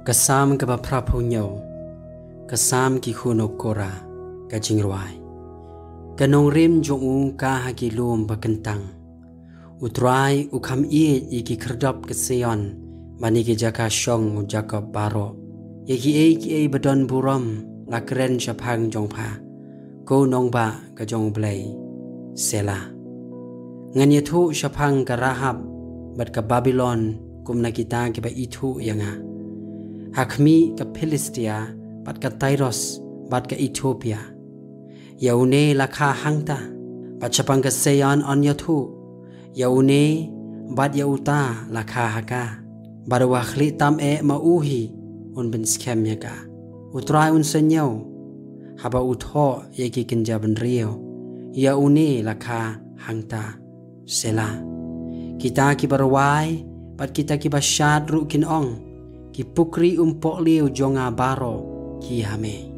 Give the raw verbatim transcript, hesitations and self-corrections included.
Ka Salm kaba phra phew hynñiew. Ka Salm ki khun u Kora. Ka jingrwai. Ka nongrim jong u ka ha ki lum ba kyntang. U Trai u kham ïeit ïa ki khyrdop ka Sion, bad ïa ki jaka shong u Jakob baroh. Ïa kiei kiei ba don burom la kren shaphang jong pha, ko nongbah ka jong U Blei. Sela. Ngan ïathuh shaphang ka Rahab bad ka Babilon kum na kita kiba ithuh ïa nga, ha khmih ka Philistia bad ka Tyrus bad ka Ethiopia. Ïa une la kha hangta, bad shaphang ka Sion yn ïathuh. Ïa une bad ïa uta la kha ha ka, bad uba khlieh tam eh ma u hi un pynskhem ïa ka. U Trai un sa ñiew haba u thoh ïa ki kynja bynriew. Ïa une la kha hangta. Sela. Kita kiba rwai bad kita kiba shad ruh kin ong, ki pukri umpohliew jong nga baroh ki ha me.